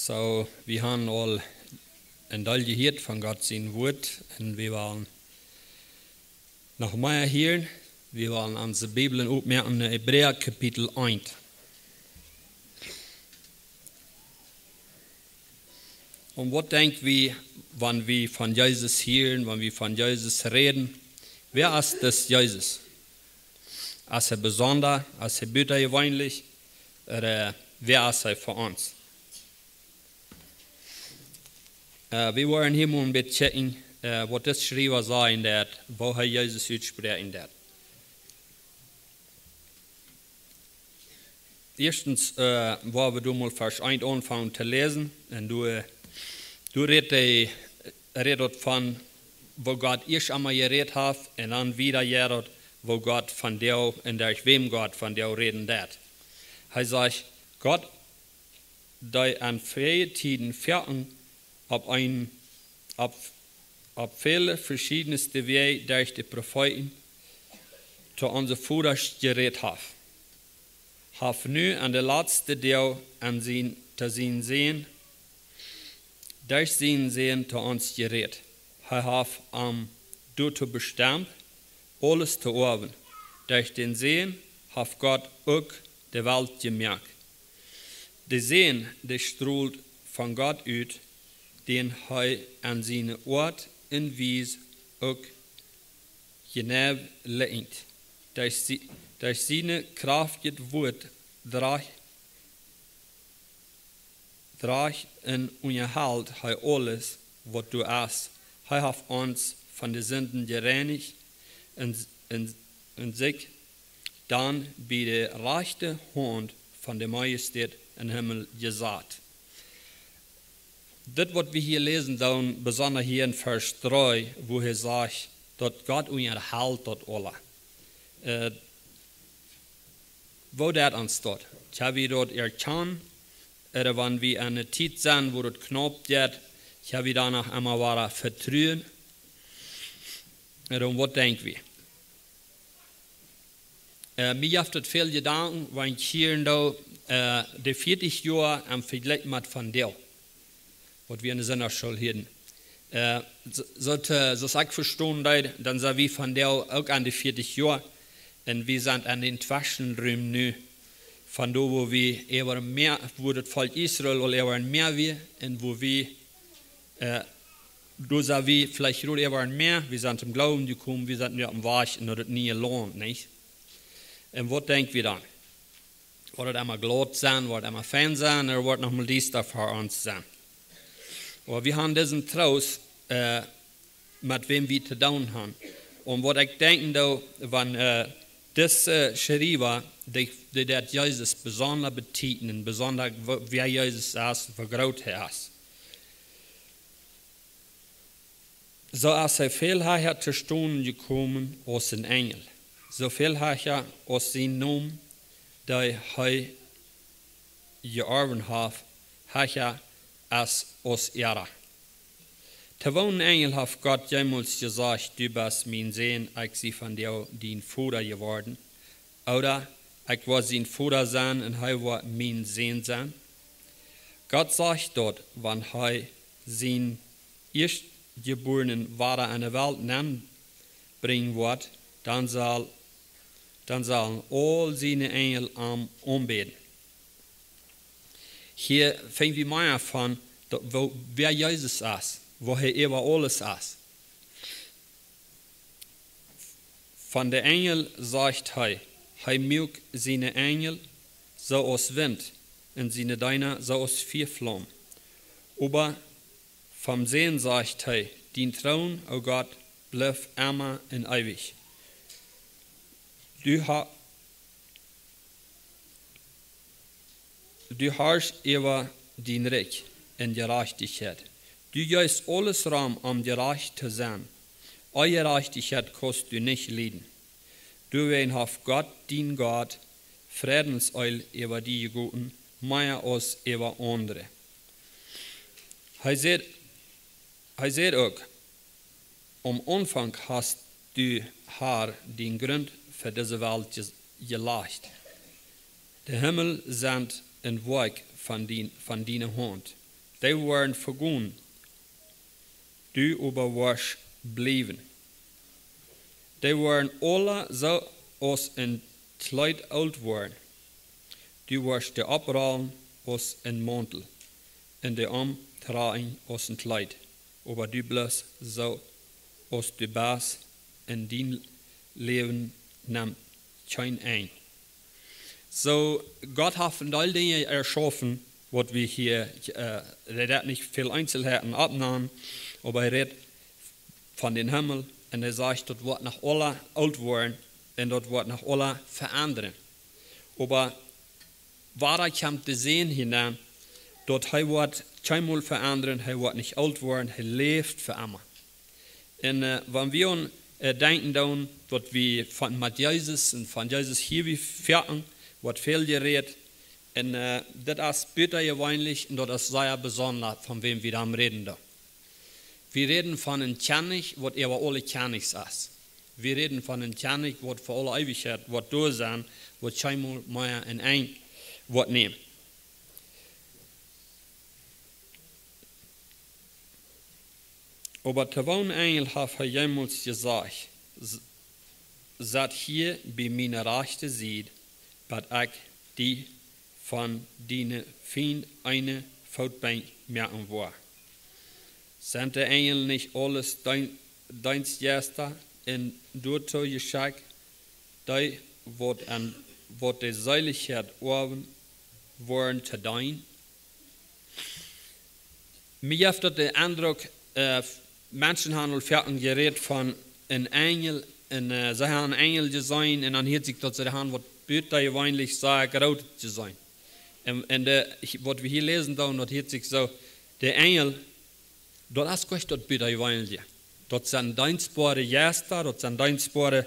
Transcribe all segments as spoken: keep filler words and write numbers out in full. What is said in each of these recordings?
So, wie haben aul een Deel jehieet von Gott sien Wort un wie wellen noch mea hieren. Wie wellen onse Bibeln opmoaken en Hebräa Kapitel eent. Un waut denkj wie, wan wie von Jesus hieren, wan wie von Jesus räden? Wäa es dis Jesus? Es hee besonda? Es hee butajeweenlich? Ooda wäa es hee fa ons? Äh, wie woaren hia mol een bät checken, äh, waut dis Schriewa sajen deit, woo hee Jesus utspräakjen deit. Ieeschtens, äh, woa wie dan mol Varsch eent aunfangen to läsen. Un doa, doa rät hee, rät daut von, woo Gott ieescht emol jerät haft, un dan wieda jeit daut, woo Gott vondoag un derch wäm Gott vondoag räden deit. Hee sajcht: Gott, dee en väle Tieden foaken opp een, opp, opp väle veschiedne Wäaj derch de Profeeten to onse Vodasch jerät haft, haft nu en de latste Doag en sien, to sienen Sän, derch sienen Sän to ons jerät. Hee haft am doatoo bestemt, aules to oawen. Derch dän Sän haft Gott uk de Welt jemoakt. De Sän, dee strolt von Gott ut, dän hee en siene Oat un Wies uk jeneiw likjent. Derch sie-, derch sien kjraftjet Wort drajcht, drajcht un unjahelt hee aules, waut doa es. Hee haft ons von de Sinden jereinicht un, un, un sikj dan bie de rajchte Haunt von de Majestät em Himmel jesat. Dit, waut wie hia läsen doonen, besonda hia en Varsch dree, wua hee sajcht, daut Gott unjahelt daut aula. Äh, woo deit ons daut? Kjenn wie daut erkjanen? Ooda wan wie en eene Tiet sent, wua daut knaup jeit, kjenn wie doano emma wada vetruen? Ooda waut denkj wie? Äh, mie jeft daut väl Jedanken, wan ekj hia un doa, äh, de vieetich Joa em Vejlikj met vondoag, waut wie en de Sindachschool hieden. Äh, soo, soo to, soo aus ekj vestonen deed, dan sent wie vondoag uk aun de vieetich Joa. Un wie sent en dän Tweschenrum nu, von doa, wua wie äwa Mäa, wua daut Volkj Israel aul äwa Mäa wia, un wua wie, äh, doa sent wie veleicht grod äwa Mäa, wie sent em Gloowen jekomen, wie sent nu oppem Wajch no daut niee Launt, nich? Un waut denkj wie dan? Woat daut emma glaut sennen, woat daut emma fein sennen, ooda woat daut noch mol diesta fa ons sennen? Oba wie haben disen Troost, äh, met wäm wie to doonen haben. Un waut ekj denkj doa, wan, äh, dise Schriewa, dee, dee deit Jesus besonda betitlen, besonda wo-, wäa Jesus es, woo groot hee es. Soo es hee väl hecha to stonen jekomen aus een Enjel. Soo väl hecha aus sien Nomen, dee hee jeorwen haft, hecha es aus äara. To woonen Enjel haft Gott jemols jesajcht: "Du best mien Sän, ekj sie vondoag dien Voda jeworden"? Ooda: "Ekj woa sien Voda sennen un hee woat mien Sän sennen"? Gott sajcht daut, wan hee sien Ieeschtjebuarnen wada en de Welt nenbrinjen woat, dan saul, dan sellen aul siene Enjel am aunbäden. Hia finj wie mea von daut, woo, wäa Jesus es, woo hee äwa aules es. Von de Enjel sajcht hee: "Hee muak siene Enjel soo aus Wint un siene Deena soo aus Fiaflaum." Oba vom Sän sajcht hee: "Dien Troon, o Gott, blift emma un eewich. Du ha-, du harschst äwa dien Rikj en Jerajchtichkjeit. Du jeefst aules rom, om jerajcht to sennen. Onjerajchtichkjeit kaust du nich lieden. Doawäajen haft Gott, dien Gott, Frädenseel äwa die jegoten, mea aus äwa aundre." Hee sajcht, hee sajcht uk: "Aum Aunfank hast du, Herr, dän Grunt fa dise Welt je-, jelajcht. De Himmel sent een Woakj von dien, von diene Haunt. Dee woaren vegonen, du oba woascht bliewen. Dee woaren aula soo aus een Kjleet oolt woaren. Du woascht dee oprollen aus een Mauntel un dee omdrajen aus een Kjleet. Oba du blifst soo aus du best, un dien Läwen nemt kjeen Enj. Soo, Gott haft een Deel Dinja erschaufen, waut wie hia, äh, hee rät nich väl Eenselheiten oppnämen, oba hee rät von dän Himmel un hee sajcht, daut woat noch aula oolt woaren un daut woat noch aula veendren. Oba wada kjemt de Sän hinenn, daut hee woat kjeenmol veendren, hee woat nich oolt woaren, hee läft fa emma. Un, äh, wan wie aun, äh, denkjen doonen, daut wie von, met Jesus un von Jesus hia wie foaken, woat väl jerät. Un, äh, daut es butajeweenlich un daut es sea besonda, von wäm wie dan räden doonen. Wie räden von een Kjennich, waut äwa aule Kjennichs es. Wie räden von een Kjennich, waut fa aule Eewichkjeit woat doa sennen, waut kjeenmol mea een Enj woat nämen. Oba to woon Enjel haft hee jemols jesajcht: "S-, sett hia bie miene rajchte Sied, bat ekj die von diene Fiend eene Footbenkj moaken woa"? Sent de Enjel nich aules Deen-, Deenstjeista un doatoo jeschekjt, dee waut aun, waut de Seelichkjeit oawen woaren, to deenen? Mie jeft daut dän Endruck, äh, Menschen haben aul foaken jerät von een Enjel, un, äh, see haben een Enjel jeseenen, un dan hieet sikj daut see haben waut butajeweenlich sea groot jeseenen. Un, un de, waut wie hia läsen doonen, daut hieet sikj soo, de Enjel, daut es nich daut butajeweenliche. Daut sent deenstboare Jeista, daut sent deenstboare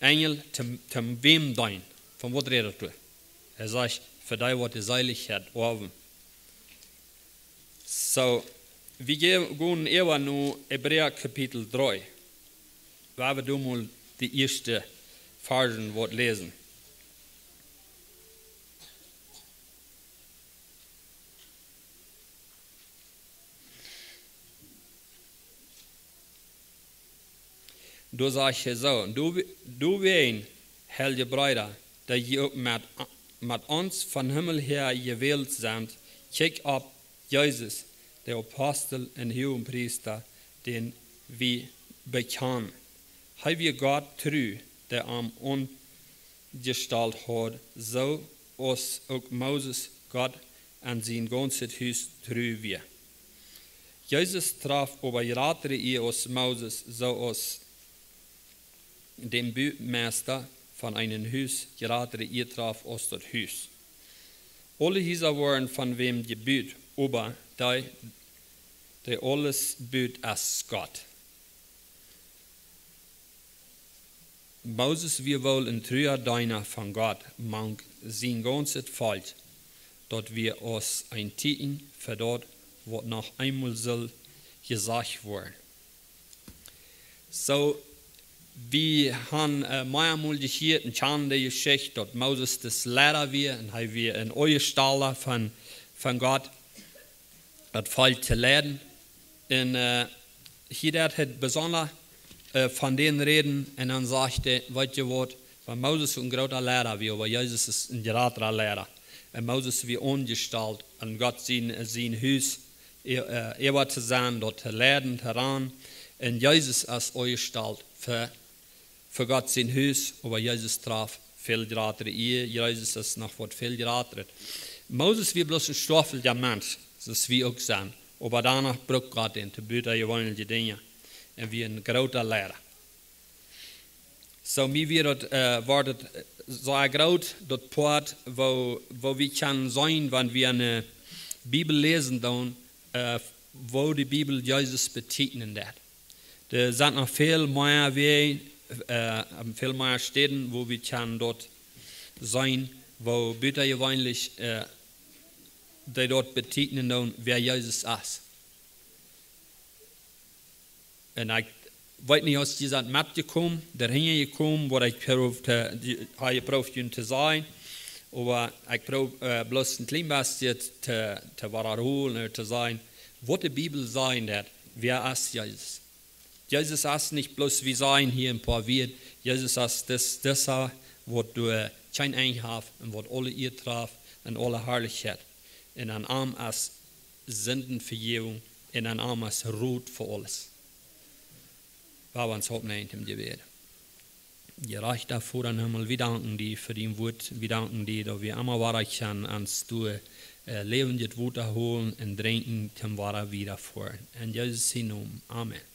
Enjel, toom, toom wäm deenen? Von waut rät daut doa? Hee sajcht, fa dee waut de Seelichkjeit oawen. Soo, wie ge-, gonen äwa no Hebräa Kapitel dree. Woa wie doa mol de ieeschte Varzen waut läsen. Doa sajcht hee soo: "Doa-, doawäajen, heilje Breeda, dee jie uk met, met ons von Himmel häa jewält sent, kjikjt opp Jesus, de Apostel un Huagepriesta, dän wie bekjanen. Hee wia Gott tru, dee am aunjestalt haud, soo aus uk Moses Gott un sien gaunzet Hus tru wia. Jesus trof oba jratre Ea aus Moses, soo aus däm Bumeista von een Hus jratre Ea trof aus daut Hus. Aule Hiesa woaren von wäm jebut, oba dee, dee aules but, es Gott. Moses wia woll een trua Deena von Gott mank sien gaunzet Volkj, daut wia aus een Tieekjen fa daut, waut noch eemol sull jesajcht woaren." Soo, wie haben, äh, meamol jehieet un kjanen de Jeschicht, daut Moses de Leida wia un hee wia een Aunjestalda von, von Gott, daut Volkj to leiden. Un, äh, hia deit hee besonda, äh, von dän räden un dan sajcht hee: "Weet jie waut, wan Moses een groota Leida wia, oba Jesus es een jratra Leida. Un Moses wia aunjestalt aun Gott sien, sien Hus, äh, äwa to sennen, daut to leiden, to rannen. Un Jesus es aunjestalt fa, fa Gott sien Hus, oba Jesus trof väl jratre Ea, Jesus es noch waut väl jratret." Moses wia bloos een stofflicha Mensch, soo aus wie uk sent. Oba doano brukt Gott dän to butajeweenliche Dinja. Un wia een groota Leida. Soo, mie wia daut, äh, woat daut, äh, soo groot, daut Poat, woo, woo wie kjennen seenen, wan wie enne Bibel läsen doonen, äh, woo de Bibel Jesus betieekjnen deit. Doa sent noch väl mea Wäaj, äh, väl mea Städen, woo wie kjennen daut seenen, woo butajeweenlich, äh, dee daut betieekjnen doonen, wäa Jesus es. Un ekj weet nich, aus jie sent metjekomen, doahan jekomen, waut ekj proow to, die, ha jeprooft junt to sajen. Oba ekj proow bloos een kjlien bät to, to wadaholen ooda to sajen, waut de Bibel sajcht, daut wäa es Jesus. Jesus es nich bloos, wie sajen hia een poa Wieed, Jesus es dis, disa, waut doa kjeen Enj haft un waut aule Ea traft un aule Harlichkjeit. Un aun am es Sindenvejäwunk un aun am es Rot fa aules. Wie wellen ons oppnämen em Jebäd. Jerajchta Voda em Himmel, wie danken die fa dien Wuat. Wie danken die, daut wie emma wada kjennen ons doa läwenjet Wota holen un drinkjen, toom wada wieda foaren. En Jesus sien Nomen. Amen.